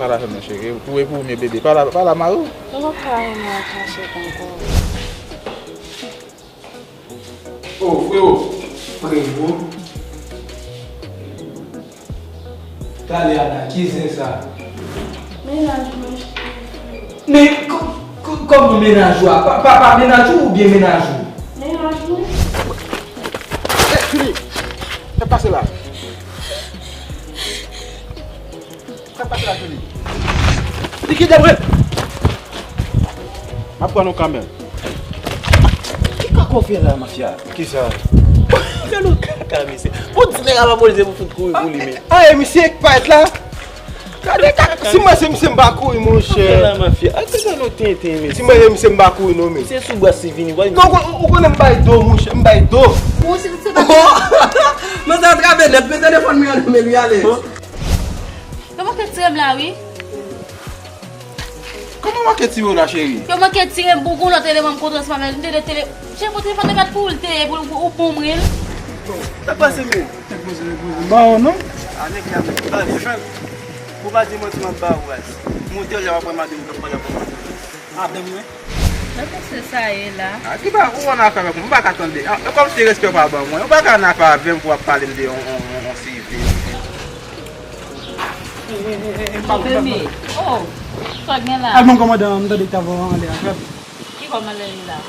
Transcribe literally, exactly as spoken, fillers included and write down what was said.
Pa la fè non, cheri. Pou, e pou ou, men bebe. Pa la, pa la, mari w. Ou pa ka renmen an kachèt ankò. Oh, freo. Freo. Talè a la, ki zen sa? Mennaj mwen, cheri. Men, k-, k-, kòman mennaj ou a? Pa, pa, pa mennaj ou oubyen mennaj ou? Mennaj mwen. Hey, Julie! Sa k pase la? Sa k pase la, Julie? Li kidnapè! M ap pran yon kamèl. Ki kaka w fè la, mafya? Kisa? Fè nou kaka, mesye. Bon, ti nèg ap apolize pou fout kouri pou li, men. Aye, misye k parèt la. Gade kaka, si mwen se misye, m pa kouri, monchè. Fè la, mafya. Ak sa nou tenten, mesye. Si mwen se misye, m pa kouri, non, men. Se sou bras li vini, wè. Non, ou, ou konnen m bay do, monchè, m bay do. Bon, se, se pa. Mwen sa atrape nèt, men telefòn mwen an nan men li, ale. Yo manke tire m la, wi. Kòman manke tire w la, cheri? Yo manke tire m pou gon lòt eleman m kontre ansanm avè l. M te de tele-, cheri, pou telefòn te kat pou ou l te ye, pou ou, ou bon mwen l. Sa k pase, men? Te poze, te poze. M ba ou non? A, nèg la, men, ba li fè l. Pou pa di manti, m ap ba ou raz. Monte w la, w ap wè madanm k ap pale avè w. Madanm mwen? Nan mesye sa ye la. A, ki ba ou an afè avè m? M pa ka tande. A, e kòmsi respè w pa ban mwen. Ou pa ka an afè avè m pou w ap pale m de on, on, on, on sivi. Bebe, oh, sa gen la? Al ban kòmandan an, m tande k t ap anlè a, frè m. Ki kòmandan li la?